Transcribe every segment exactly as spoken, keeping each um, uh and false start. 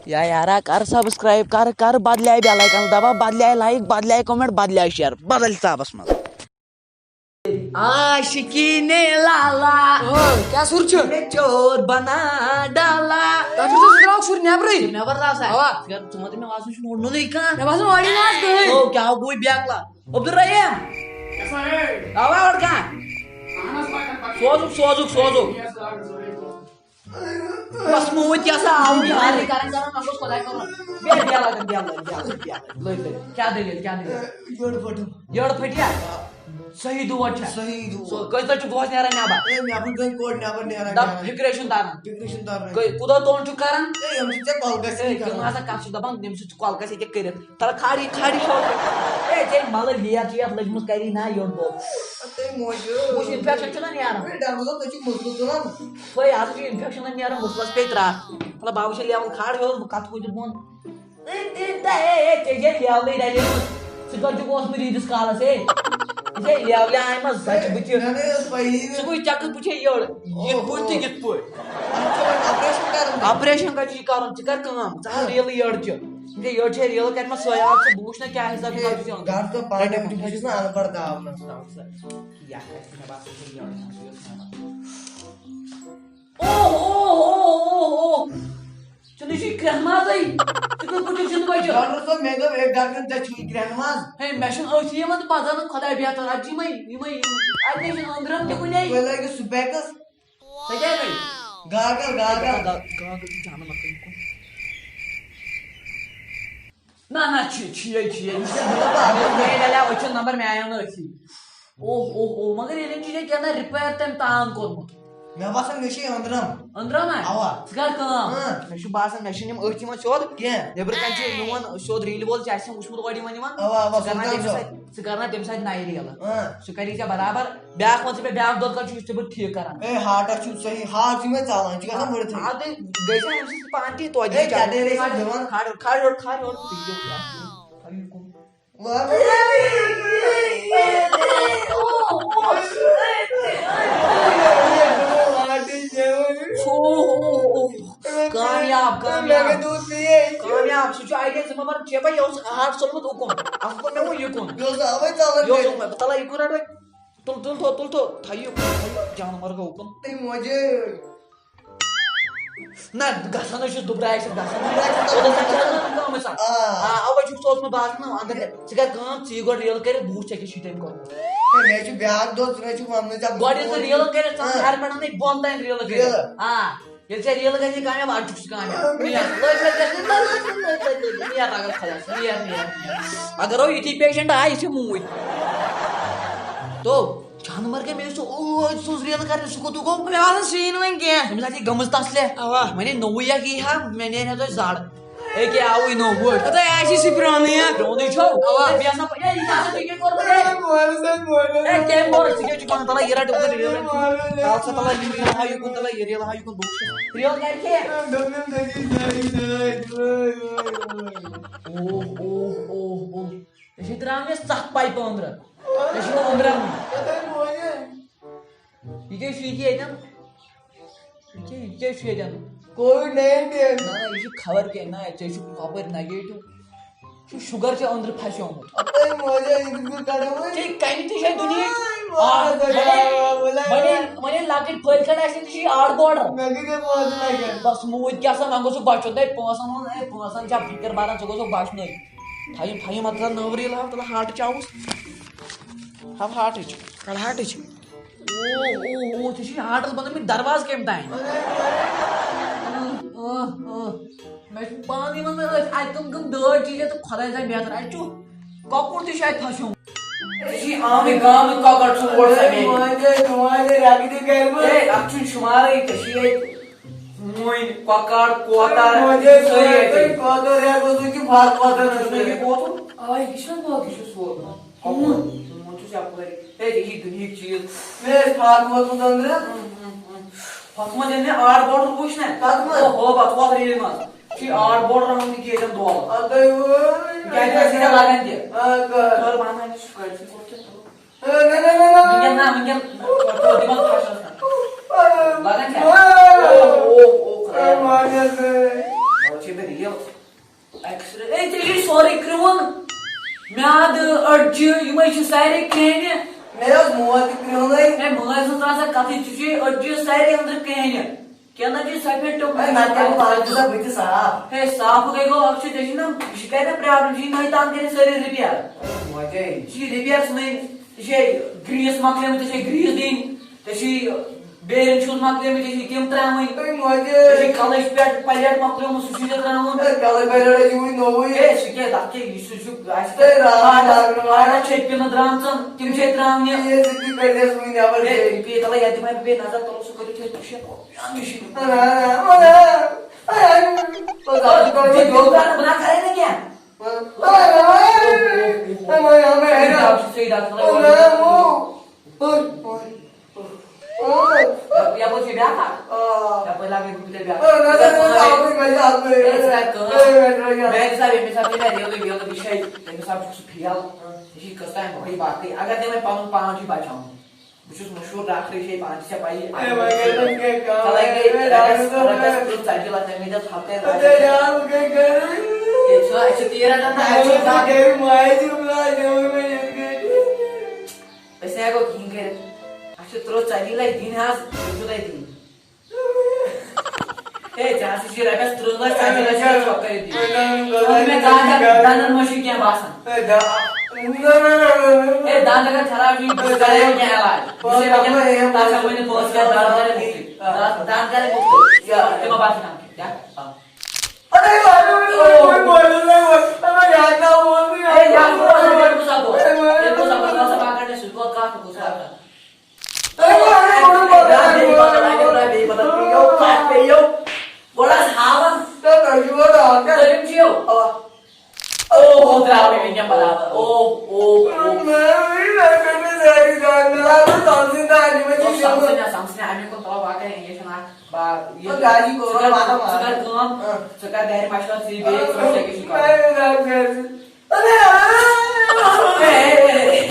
یا یارا، کر subscribe، کر کر بدلے bell icon دبا، بدلے like، بدلے comment، بدلے share، بدل حسابس منٛز۔ عاشقی نے لالا، او، کیٛاہ سُر چھُ؟ نے چور بنا ڈالا۔ تۄہہِ چھُو سُہ درٛاو سُر نیٚبرٕے؟ سُر نیٚبر درٛاو سا؟ اوا۔ ژٕ کر، ژٕ وَن تہٕ مےٚ باسان چھُ نوٚڑ نوٚڑُے کانٛہہ۔ مےٚ باسان اورٕ یِنہٕ آز کٕہٕنۍ۔ او، کیٛاہ گوٚو بیکلا؟ عبدالرحیم۔ کیسا ہے؟ اوا، اور کانٛہہ؟ اہن حظ، پکان، پکان۔ سوزُکھ، سوزُکھ، سوزُکھ۔ بس موٗد کیٛاہ سا آو، یہِ حالٕے کران کران، مےٚ گوٚژھ خۄداے کرُن۔ بیٚہہ، بیٚہہ لگان، بیٚہہ لگان، بیٚہہ لگان، بیٚہہ لگان۔ لٔگۍ، لٔگۍ۔ کیٛاہ دٔلیٖل، کیٛاہ دٔلیٖل؟ یٔڈ پھٔٹٕم۔ یٔڈ پھٔٹیا؟ صحیح دود چھا؟ صحیح دود۔ سُہ کٔژِ بجہِ چھُکھ دۄہس نیران نٮ۪بر؟ اے، مےٚ وُن گٔے کوٚٹ نٮ۪بر نیران، دپ، نیران۔ فِکرے چھُنہٕ تران۔ فِکرے چھُنہٕ تران۔ کٔے-، کوٗتاہ تون چھُکھ کران؟ اے، یِم چھِ ژےٚ کۄلگژھِ اے، کران۔ تِم ہسا کتھ چھِ دپان، تٔمِس چھُ کۄلگژھِ ییٚکیٛاہ کٔرِتھ۔ تَلہٕ کھاری، کھاری چھو۔ اے، ژےٚ مَلہٕ لیر چھِ یَتھ لٔجمٕژ، کَری نہ یوٚت بوٚل۔ تٔمۍ موجوٗب۔ وٕچھ، infection چھُنہ نیران۔ اے، ڈاکٹر صٲب، تُہۍ چھِو مُسلہٕ تُلان۔ ہۄے، آز چھُ infection نیران مُسلَس پیٚیہِ ترٛٹھ۔ مطلب، بہٕ وٕچھِ level کھار ہیوٚر، بہٕ کَتھ کھوٗجِتھ بۄن۔ اے، اے، اے، اے، ژےٚ چھے levelٕے رَلیمٕژ۔ ژٕ کَتہِ چھُکھ اوسمُت ییٖتِس کالَس، اے؟ ژےٚ چھے levelہِ آیمَژ، سۄ چھِ بٕتھِ۔ مےٚ نَے ٲس پَیی۔ ژٕ وٕچھ، ژےٚ کٕژ بٕتھِ یٔڑ؟ یِتھ پٲٹھۍ تہٕ یِتھ پٲٹھۍ۔ اَتھ چھُ وۄنۍ operation کَرُن۔ Operation کَتہِ چھُ یہِ کَرُن؟ ژٕ کَر کٲم، ژٕ ہاو ریلہٕ یٔڑ چھِ۔ یہِ یٔڑ چھے ریلہٕ کَرِ مےٚ سۄے اَکھ، ژٕ بوٗز نہ کیٛاہ حِساب کِتاب چھُ چَلان۔ گاڈٕ تہٕ پانہٕ رَٹے مےٚ۔ بہٕ چھُس نہٕ اَن پَڑھ داو نہ۔ یَتھ آسہِ مےٚ باسان چھُ یٔڑ آسان، سُہ یوت نہٕ آسان۔ اوہ، اوہ، اوہ، اوہ، اوہ۔ ژٕ نہ چھُے کرٛٮ۪ہن مازٕے۔ ژٕ کِتھ پٲٹھۍ چھُکھ زِندٕ بچہِ؟ ڈاکٹر صٲب، مےٚ دوٚپ، أکۍ ڈاکٹرن، ژےٚ چھُے کرٛٮ۪ہن ماز۔ ہے، مےٚ چھُنہٕ أتھی یِوان تہٕ پَتہٕ زانَن خۄداے بہتر۔ اَتہِ چھِ یِمَے، یِمَے، اَتہِ نَے چھِنہٕ أنٛدرَم تہِ کُنے۔ تُہۍ لٲگِو specs۔ ژےٚ کیٛاہ گٔے؟ Goggle, goggle. گا-، گاگل چھِ جانور کُنہِ کُن۔ نہ، نہ، چھی، چھی، چھی، یہِ چھِ مےٚ باسان، مےٚ ڈَلیو أچھَن نمبر، مےٚ آیو نہٕ أتھی۔ اوہ، اوہ، اوہ، مگر ییٚلہِ أمۍ چھی ژےٚ کیٛاہ تام repair تَمہِ تام کوٚرمُت۔ مےٚ باسان، مےٚ چھِ یہِ أنٛدرَم۔ أنٛدرَم ہا؟ اَوا۔ ژٕ کر کٲم۔ اۭں۔ مےٚ چھُ باسان، مےٚ چھِنہٕ یِم أتھۍ یِوان سیوٚد۔ کینٛہہ۔ نیٚبرٕ کَنہِ چھِ میون سیوٚد ریٖلہِ وول، ژےٚ آسہِ وٕچھمُت اورٕ یِمَن یِوان۔ اَوا، اَوا، ژٕ کر نہ سُلطان تَمہِ صٲب۔ ساتہٕ، ژٕ کر نہ تَمہِ ساتہٕ نَیہِ ریٖلہٕ۔ اۭں۔ سُہ کَری ژےٚ برابر۔ بیٛاکھ وَن ژٕ مےٚ، بیٛاکھ دۄد کَتھ چھُ، یُس ژےٚ بہٕ ٹھیٖک کران۔ اے، heartس چھُ صحیح، heart چھُ مےٚ ژَلان، یہِ چھُ گژھان مٔرِتھ۔ اَدٕ گٔے سا اَمہِ سۭتۍ پانہٕ تی توتہِ اے، کیٛاہ دٔلیٖل ٲسۍ دِوان؟ کھاڑ ہیوٚر، کھاڑ ہیوٚر، کھاڑ ہیوٚر، ژٕ یہِ کیٛاہ؟ کامیاب، کامیاب۔ کامیاب، سُہ چھُ idea، ژٕ مہ بَر چیپَے، یہِ اوس heart ژوٚلمُت اُکُن۔ اَصٕل پٲٹھۍ مےٚ ووٚن یہِ کُن۔ یہِ اوس نہٕ اَوَے ژَلان یہِ اوس کینٛہہ۔ اوٚنمُت، تَلہ یہِ کُن رَٹَے۔ تُل، تُل، تھو، تُل، تھو، تھٲیِو یہِ کُن، تھٲیِو جانوَر گوٚو اُکُن۔ تٔمۍ موجے۔ نہ، گژھان حظ چھُس دُبراے سۭتۍ گژھان۔ دُبراے سۭتۍ اوٚدُر سۭتۍ چھِ آسان کٲمٕے سان۔ آ۔ آ، اَوَے چھُکھ ژٕ اوسمُت باسان، اَندَر کَتہِ۔ ژٕ کَر کٲم، ژٕ یہِ گۄڈٕ ریٖل کٔرِتھ، بہٕ وٕچھِ ژےٚ کیٛاہ چھُے تَمہِ کوٚرمُت۔ ہے، مےٚ چھُ بیٛاکھ دۄہ، ژٕ مےٚ چھُکھ وَننُے ژےٚ۔ گۄڈٕ ییٚلہِ ژٕ ریٖلَن کٔرِتھ، ژٕ آ۔ ہَر پٮ۪ٹھ اَنَے بۄن تام ریٖلہٕ کٔرِتھ۔ ریٖلہٕ۔ آ، ییٚلہِ ژےٚ ریٖلہٕ گژھِ کامیاب، اَدٕ چھُکھ ژٕ کامیاب۔ مےٚ لٔج، لٔج، لٔج، لٔج، لٔج، لٔج، لٔج، لٔج، نیر رَگَس خۄدایَس، نیر، نیر، نیر۔ اگر ہو یِتھی patient آے، یہِ چھِ موٗدۍ۔ تو جانور کیٛاہ، مےٚ یُس سُہ ٲدۍ سٕنٛز ریلہٕ کَرنہِ، سُہ کوٚت گوٚو؟ مےٚ باسان سُہ یی نہٕ وۄنۍ کینٛہہ۔ تٔمِس آسہِ یہِ گٔمٕژ تَسلے۔ اَوا۔ وۄنۍ یہِ نوٚوُے اَکھ یی ہا، مےٚ نیرِ ہا تۄہہِ زَڈ۔ أکے آوُے نوٚو وٕچھ۔ ہَتہٕ آسہِ سُہ پرٛونُے اَکھ۔ پرٛونُے چھو؟ اَوا۔ بیٚیہِ آسان پَتہٕ، ہے، یہِ کیٛاہ آسان، تُہۍ کیٛاہ کوٚرمُت، ہے؟ ہے، کیٛاہ کوٚر؟ ژٕ کیٛاہ چھُکھ وَنان؟ تَلہ یہِ رَٹ، یہِ رَٹ، یہِ رَٹ۔ تَلہ، تَلہ، یہِ رَٹ، یہِ رَٹ، یہِ کُن، تَلہ، یہِ رَٹ، یہِ کُن، بہٕ وٕچھٕ۔ ریل کَرِ کیٛاہ؟ اوہ، اوہ، اوہ، اوہ۔ ژےٚ چھے ترٛاونَس ژَکھ پایپہٕ أنٛدرٕ۔ ژےٚ چھُے نہٕ أنٛدرٕ اَنُن۔ یہِ کیٛاہ چھُ، یہِ کیٛاہ ییٚتٮ۪ن؟ یہِ کیٛاہ، یہِ کیٛاہ چھُ ییٚتٮ۪ن؟ COVID nineteen۔ نہ، نہ، یہِ چھُ خبر کیٛاہ، نہ، ژےٚ چھُ ہُپٲرۍ negative۔ یہِ چھُ sugar ژےٚ أنٛدرٕ پھَسیومُت۔ اَپٲرۍ موجا، یہِ کِتھ کٔنۍ کَڑو وۄنۍ؟ ژےٚ کَنہِ تہِ چھےٚ دُنیاہٕچ۔ آے، آ، موجا، وۄنۍ، وۄنۍ، وۄنۍ، وۄنۍ، وۄنۍ لۄکٕٹۍ پھٔلۍ کھنٛڈ آسہِ، ژےٚ چھُے آڈ باڈ۔ مےٚ کۭتیٛاہ پونٛسہٕ لَگن؟ بَس موٗدۍ کیٛاہ سا منٛگو ژٕ بَچُن، تۄہہِ پونٛسَن ہُنٛد، ہے، پونٛسَن چھا فِکِر بَران، ژٕ گوٚژھ بَچنُے۔ تھایِو، تھایِو، مطلب، نٔو ریٖل ہاو، تَلہٕ heartٕچ آوُس۔ ہاو heartٕچ۔ کَڑ heartٕچ۔ او، او، او، ژےٚ چھُے heartس بَنٲومٕتۍ دروازٕ کَمہِ تانۍ؟ اۭں، اۭں، اۭں۔ مےٚ چھُ پانہٕ یِوان نہٕ أتھۍ، اَتہِ کٕم کٕم دٲدۍ چھِ ییٚتہِ، خۄداے زانہِ بہتر۔ اَتہِ چھُ کۄکُر تہِ چھُ اَتہِ پھَسیومُت۔ ژےٚ چھُے آمٕتۍ گامٕکۍ کۄکَر ژور سَمیمٕتۍ۔ مٲنۍ تہٕ، مٲنۍ تہٕ، رَگہٕ تہِ گَرِ منٛز۔ ہے، اَتھ چھُنہٕ شُمارٕے، ژےٚ چھُے ییٚتہِ ہوٗنۍ، کۄکَر، کوتَر، مٲنۍ تہٕ، سٲری مٲنۍ اَتہِ۔ تہٕ، کوتَر ہٮ۪کھ اوسُس کہِ فاطمہ تہٕ نہٕ چھُنہٕ یہِ کوتُر۔ اَوَے، یہِ چھُنہ کوتُر، یہِ چھُ سوپور۔ ہوٗن۔ ہوٗن چھُس یَپٲرۍ۔ ہے، ژےٚ چھُے دُنیہٕکۍ چیٖز۔ مےٚ ٲسۍ فاطمہ تُہُنٛد أنٛدرٕ۔ ہُم، ہُم، ہُم۔ فاطمہ ییٚلہِ مےٚ آڈ باڈر وٕچھ نہ، فاطمہ؟ او ہو، بَتہٕ وَتھ ریلہِ منٛز۔ چھُے آڈ باڈر آمُت یہِ کیٛاہ ییٚتٮ۪ن دول؟ اَدٕ وٲے۔ کیٛازِ ٲسۍ ییٚتٮ۪ن لَگان تہِ؟ آ، کَر؟ کَر بَناو یہِ چھُ کٲلۍ سٕنٛدِ کوٚت کیٛاہ تھوٚو؟ اے، نہ، نہ، نہ، نہ، نہ۔ وٕنکٮ۪ن نہ، وٕنکٮ۪ن توتہِ دِمَن پھَش آسان۔ اے، لَگان چھا؟ اے، او، او، او، خۄدایا۔ اے، ماجہِ زٲے۔ چھِ مےٚ ریل ایکس رے۔ اے، ژےٚ چھُے سورُے کرٛہُن۔ میٛادٕ، أڈجہِ، یِمَے چھِ سارے کرٛہنہِ۔ مےٚ ٲس موج تہِ کرٛہُنٕے۔ اے، مُلٲزِم ترٛاو سا کَتھٕے، ژےٚ چھُے أڈجہِ سارے أنٛدرٕ کرٛہنہِ۔ کینٛہہ نہ چھُے سفید ٹوٚپھ۔ اے، نہ تہِ بہٕ پانہٕ چھُس نا بہٕ تہِ صاف۔ ہے، صافُک گٔے گوٚو، اَکھ چھُ، ژےٚ چھُے نا، یہِ چھِ کَرِ نا پرٛابلِم، یہِ چھِ نٔے تام کَرِ سٲری رِپیَر۔ موجے۔ یہِ چھِ رِپیَر ژھٕنٕنۍ، ژےٚ چھے گرٛیٖس مۄکلیمٕژ، ژےٚ چھے گرٛیٖس دِنۍ، ژےٚ چھُے بیرن چھُس مۄکلیمٕتۍ، ژےٚ چھُے تِم ترٛاوٕنۍ۔ ہے، موجے۔ ژےٚ چھُے کَلٕچ پٮ۪ٹھ پلیٹ مۄکلیومُت، سُہ چھُے ژےٚ ترٛاوُن۔ ہے، کَلٕچ پلیٹ چھُے وٕنہِ نوٚوُے۔ ہے، سُہ کیٛاہ، تَتھ کیٛاہ، یہِ چھُ، چھُ، اَسہِ ہے، راتھ آرڈر، آرڈر۔ آرڈر چھِ پٮ۪نہٕ درٛامژَن، تِم چھِ ترٛاونہِ۔ یہِ ٲسۍ تہِ کٔرۍ اَسہِ وٕنہِ نٮ۪بر ہے، بیٚیہِ۔ یہِ پیٚیہِ تَلے، یَتھ دِمہٕ ہا بہٕ بیٚیہِ نظر، تَلو سُہ کٔرِتھ تھٲیِتھ، یہِ چھُ، یہِ چھُ۔ اَہَن حظ، اَہَن حظ۔ بہٕ حظ چھُس دَپان، بہٕ گوٚو۔ بہٕ نہ کَرے نہٕ کینٛہہ۔ صحیح ڈاکٹر، صحیح ڈاکٹر۔ یَپٲرۍ چھِ بیٛاکھ اَکھ۔ یَپٲرۍ لاگے بہٕ تیٚلہِ بیٛاکھ۔ ہے، ژٕ کَر کٲم۔ میٛانہِ حساب، ییٚمہِ حساب تہِ مےٚ ریلوے ویلوے تہِ چھے، تَمہِ حساب چھُکھ ژٕ فیل۔ ژےٚ چھُے قٕسطٕ اَمہِ برونٛہٕے باقٕے۔ اگر ژےٚ وۄنۍ پَنُن پان چھُے بَچاوُن۔ بہٕ چھُس مشہوٗر ڈاکٹر، یہِ چھے پانہٕ تہِ ژےٚ پَیی۔ ہے، وۄنۍ کَرٕ بہٕ کینٛہہ کَم۔ تَلے گٔے ہے، رۄپیَس، ڈاکٹر صٲب۔ رۄپیَس تٕرٛہ ژَتجی لَچھ تَمہِ وِزِ ہَفتَے۔ ہے، ڈاکٹر، وۄنۍ کیٛاہ کَرٕ؟ ہے، چھُنا، أسۍ چھِ تیٖر رَٹان، نہ، اَسہِ چھُ ہے، گَرٕ۔ گَرِ ماجہِ، ماجہِ، ماجہِ، ماجہِ۔ أسۍ نہ ہٮ۪کو کِہیٖنۍ کٔرِتھ۔ اَسہِ چھِ تٕرٛہ ژَتجی لَچھ دِنۍ حظ، تِم چھِو تۄہہِ دِنۍ۔ ہے، ژےٚ ہسا چھِ رۄپیَس تٕرٛہ لَچھ، ژَتجی لَچھ چھِ ژےٚ ژھۄپہٕ کٔرِتھ دِنۍ۔ ہے، ژٕ وَن مےٚ، دَنٛد، دَنٛدَن منٛز چھُے کینٛہہ باسان؟ ہے، دَنٛد اگر خراب چھُے، بہٕ کَرٕ یِمَن کینٛہہ علاج۔ بہٕ چھُسے وٕنکٮ۪ن تَتھ چھا ؤنِتھ، بہٕ اوسُس کیٛاہ دَنٛد کَرِ مُفتٕے۔ دَنٛد، دَنٛد کَرِ مُفتٕے۔ کیٛاہ؟ تِمو باسہِ کانٛہہ کینٛہہ۔ کیٛاہ؟ اَدٕ ہے، وَلہٕ، وَلہٕ، وَلہٕ، وَلہٕ، وَلہٕ، یاد نہ ووت مےٚ۔ ہے، یاد ووت، یاد کُس ہا گوٚو؟ ہے، وَلہٕ۔ ہے، کُس ہا گوٚو؟ کُس ہا پَکان چھُ سُہ؟ کوٚت کَتھ کُس ہا پَکان؟ ہے، وَلہٕ، وَلہٕ، وَلہٕ، وَلہٕ، وَلہٕ، وَلہٕ، وَلہٕ، وَلہٕ، وَلہٕ، وَلہٕ، وَلہٕ۔ گۄڈٕ حظ ہاوان۔ تہٕ تۄہہِ چھُو وَنان اَکھ کَتھ؟ تُہۍ کٔمۍ چھِو؟ اَوا۔ او، ہُہ درٛاو مےٚ وٕنکٮ۪ن برابر۔ او، او، او۔ مےٚ وٕنہِ نَے پٮ۪ٹھ مےٚ زٲری زان، مےٚ آو نہٕ سَمجھٕے نہٕ اَنہِ، مےٚ چھِ او، سَمجھٕے سِمبٕل۔ نہ، سَمجھٕے نہ، اَمہِ کُن تھاوو باقٕے، یہِ چھُنہٕ اَتھ با-، یہِ، او، گاڑی ژٕ کوٚر کَر، واتان ژٕ کَر واتان۔ کٲم، آ۔ ژٕ کَر گَرِ مَشوَرٕ، ژٕ یہِ بیٚیہِ آ، ژٕ وٕچھ ژےٚ کیٛاہ چھُے کَرُن۔ نَے، نَے، نَے۔ اے، اے، اے، اے۔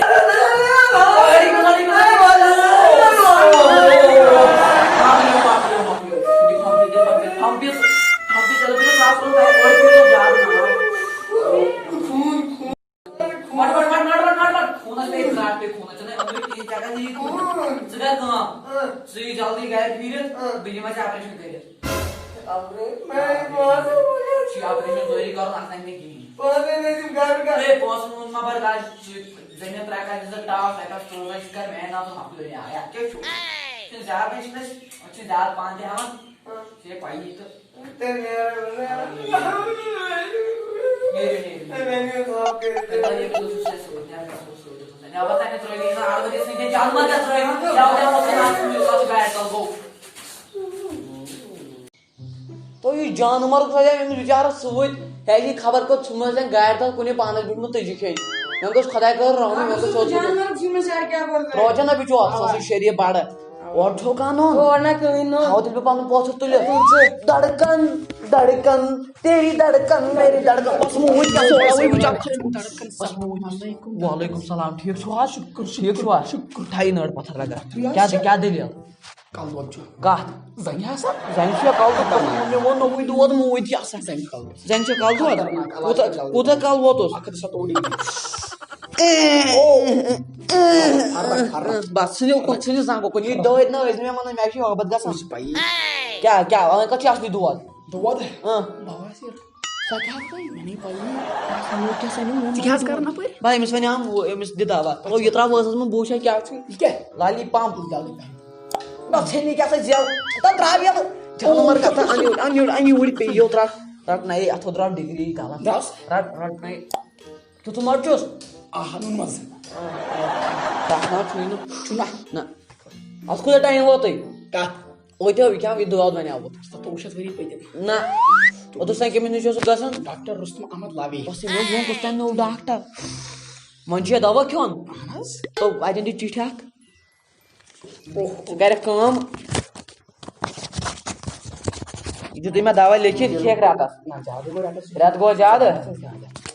خوٗنَس پیٚیہِ ترٛٹھ، پیٚیہِ خوٗنَس، ژےٚ نَے أنٛدرٕ کِہیٖنۍ، ژےٚ کَتہِ یی خوٗن؟ ژٕ کَر کٲم، ژٕ یہِ جلدی گَرِ پھیٖرِتھ، بہٕ یِمَے ژےٚ آپریشَن کٔرِتھ۔ آپریشن؟ میٛانہِ پونٛسہٕ وۄنۍ چھُ آپریشن ضروٗری کرُن، اتھ نَنہِ مےٚ کِہیٖنۍ۔ پونٛسہٕ نہٕ تِم گرٕ گرٕ۔ ہے، پونٛسہٕ ہُنٛد مہ برداش، ژٕ زٔمیٖن ترٛکھ کر زٕ ٹاس، اَتہِ آس ٹوٗل، یہِ کر میٛانہِ ناوٕ تہٕ مۄکلٲیِو یہِ۔ اَتھ کیٛاہ چھُ؟ چھُنہٕ زیادٕ، چھِنہٕ أسۍ، أسۍ چھِنہٕ زیادٕ پانہٕ تہِ ہٮ۪وان۔ ہاں۔ ژےٚ پَیی تہٕ۔ تیٚلہِ نیرو، نیرو۔ نیرِو، نیرِو۔ ہے، مےٚ نِیِو تھپھ کٔرِتھ۔ ہے، تۄہہِ ییٚتہِ اوسوٕ سُہ سۭتۍ، نیرو، گژھو سۭتۍ اوسوٕ سۭتۍ۔ نیرو، تۄہہِ نہٕ ترٛٲوِو یہِ نہٕ اَڑٕ ؤتھِتھ سۭتۍ، جان ما کیٛاہ ترٛٲوِو؟ جان کیٛاہ اوس یہِ ناو؟ یہِ اوس گاڑِ تَل گوٚو۔ تہٕ یہِ جانور گوٚژھ آسہِ أمِس بِچارَس سۭتۍ، ہے، یہِ خبر کوٚت ژھُنمُت آسہِ گاڑِ تَل کُنہِ پانَس بیوٗٹھمُت تٔجہِ کھیٚنۍ۔ مےٚ گوٚژھ خۄداے کَرُن رحم، مےٚ گوٚژھ سیوٚد جانور چھُنہٕ أسۍ ہیٚکہِ اَپٲرۍ ترٛوچَن نہ بِچو اَتھ، سُہ آسہِ شریٖف بَڑٕ۔ اورٕ چھو قانوٗن۔ اور نہ کٕہٕنۍ نہٕ۔ تھاو تیٚلہِ بہٕ پَنُن پوٚژھ تُلِتھ۔ تُل ژٕ۔ دَڑکَن، دَڑکَن، تیری دَڑکَن، میری دَڑکَن۔ بَس موٗدۍ کیٛاہ سا، وَلہٕ وٕنۍ کیٛاہ کھَسہِ؟ وَعلیکُم سلام، ٹھیٖک چھُو حظ؟ شُکُر، ٹھیٖک چھُوا؟ شُکُر، ٹھیٖک چھُوا؟ شُکُر۔ تھایہِ نٔر پَتھر لَگا۔ کیٛاہ دِ-، کیٛاہ دٔلیٖل؟ کَلہٕ دود چھُ۔ کَتھ؟ زَنہِ ہسا۔ زَنہِ چھُ کَلہٕ دود۔ مےٚ ووٚن نوٚوُے دود موٗدۍ کیٛاہ سا۔ زَنہِ کَلہٕ دود۔ زَنہِ چھُ کَلہٕ دود۔ خطرناک علاج کوٗتاہ، چھُ کَلہٕ کوٗتاہ دود۔ کَلہٕ ووتُس؟ اَکھ ہَتھ تہٕ سَتووُہ ڈگری۔ فرق، فرق۔ بس، ژھٕنِو کُن، ژھٕنِو زنٛگہٕ کُن۔ یہِ دٲدۍ نہٕ ٲسۍ مےٚ وَنان، مےٚ چھِ یوٚہَے بَتھ گژھان۔ ژٕ چھِ پَیی۔ کیٛاہ، کیٛاہ، وۄنۍ کَتھ چھِ اَصلی دود؟ دود؟ اۭں۔ بواسیر۔ سۄ کیٛاہ گٔے؟ مےٚ نَے پَیی۔ بس، یوٗت کیٛاہ سا نیوٗ مےٚ ژٕ کیٛاہ حظ منٛز؟ کَران اَپٲرۍ؟ بہٕ أمِس وَنیٛام، ہُہ، أمِس دِ دوا۔ تھوڑا یہِ ترٛاو وٲژَس منٛز، بہٕ وٕچھِ ہا کیٛاہ چھُ۔ یہِ کیٛاہ؟ Lollipop. Lollipop. بس، ژھیٚنہِ کیٛاہ سا زٮ۪و؟ تَتھ درٛاو یَلہٕ۔ جانور کَتھ، اَن یور، اَن یور، اَن یور، پیٚیہِ یو ترٛٹھ۔ رَٹ نَے، اَتھو درٛاو ڈگری غلط۔ درٛاوس؟ رَٹ، رَٹ نَے۔ کیُتھ مَزٕ چھُس؟ آہا، نوٗن مَزٕ۔ تَتھ نہ چھُے نہٕ۔ چھُنہ۔ نہ۔ اَتھ کوٗتاہ ٹایم ووتُے؟ کَتھ؟ وٲتیو، یہِ کیٛاہ، یہِ دود وَنیٛاو ووت۔ ستووُہ شیٚتھ ؤری پٔتِم۔ نہ۔ اوٚتَس تام کٔمِس نِش اوسُکھ گژھان؟ ڈاکٹر رُستُم احمد لاوی۔ بس، یہِ مےٚ ووٚن، کُس تام نوٚو ڈاکٹر؟ وۄنۍ چھُ یہِ دوا کھیوٚن۔ اہن حظ۔ تو اَتٮ۪ن دِ چِٹھۍ اَکھ۔ اوہ۔ ژٕ کَرٮ۪کھ کٲم۔ یہِ دیُتُے مےٚ دوا لیکھِتھ، یہِ کھیٚکھ رٮ۪تَس۔ نہ، زیادٕ گوٚو رٮ۪تَس۔ رٮ۪تہٕ گوٚو زیادٕ؟ زیادٕ۔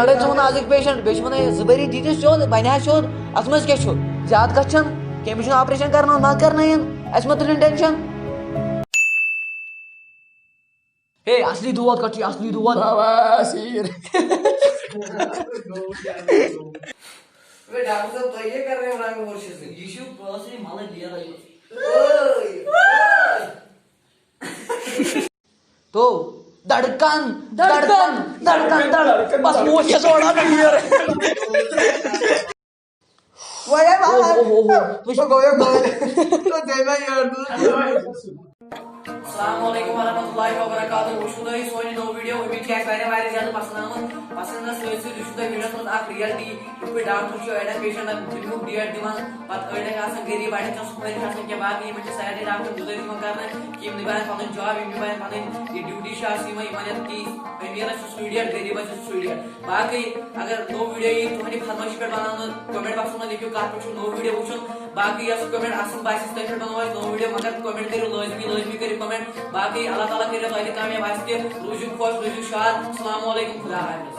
لڑٲے ژٕ وَن آزٕکۍ پیشنٹ، بیٚیہِ چھِ وَنان، یہِ زٕ ؤری دیٖتِو سیوٚد، بَنہِ ہا سیوٚد، اَتھ منٛز کیٛاہ چھُ؟ زیادٕ کَتھ چھَنہٕ، کٔمِس چھُنہٕ آپریشن کَرناوُن، مَہ کَرنٲیِن، اَسہِ مہ تُلِن ٹٮ۪نشن۔ ہے، اَصلی دود کَتھ چھُ، اَصلی دود؟ بابا، سیٖر۔ ڈاکٹر صٲب، تۄہہِ کیٛاہ کَرنٲیِو رنٛگ وول چھِ سُہ؟ یہِ چھُ پانسٕے مَلہٕ نیران۔ تو دڑکن، دڑکن، دڑکن، دڑکن، بس موج چھےٚ سۄ وَنان، بِہِو۔ وۄنۍ ہے وَلہٕ۔ اوہ، اوہ، اوہ، اوہ۔ وٕچھ۔ سُہ گوٚو یہِ گوٚو۔ تو ژےٚ ما یورٕ دُل۔ السلام علیکم ورحمۃ اللہ وبرکاتہ۔ وٕچھِو تُہۍ سون یہِ نوٚو ویٖڈیو، اُمید چھِ اَسہِ واریاہ، واریاہ زیادٕ پسنٛد آمُت۔ پسنٛد یِنَس سۭتۍ سۭتۍ وٕچھِو تُہۍ ویٖڈیوَس منٛز اَکھ reality، یِتھ پٲٹھۍ ڈاکٹر چھُ أڑٮ۪ن پیشنٹَن دِنُک date دِوان، پَتہٕ أڑٮ۪ن آسان غریٖب، اَڑٮ۪ن چھُ آسان فٲرِتھ آسان کینٛہہ، باقٕے یِمَن چھِ سارنٕے ڈاکٹر گُزٲرِش یِوان کرنہٕ کہِ یِم نِبھاوَن پَنُن job، یِم نِبھاوَن پَنٕنۍ یہِ duty چھِ آسان یِمَن، یِمَن یَتھ کہِ أمیٖرَس چھُ سُے date، غریٖبَس چھُ سُے date۔ باقٕے اگر نوٚو ویٖڈیو یی تُہٕنٛدِ فرمٲیشہِ پٮ۪ٹھ بَناونہٕ، comment boxَس منٛز لیکھِو کَتھ پٮ۪ٹھ چھُو نوٚو ویٖڈیو وٕچھُن۔ باقٕے یۄس comment اَصٕل باسہِ، تۄہہِ پٮ۪ٹھ بَناوو أسۍ نوٚو ویٖڈیو، مگر comment کٔرِو لٲزمی، لٲزمی کٔرِو comment۔ باقٕے اللہ تعالیٰ کٔرِو تۄہہِ تہِ کامیاب، اَسہِ تہِ۔ روٗزِو خۄش، روٗزِو شاد۔ السلام علیکم، خدا حافظ۔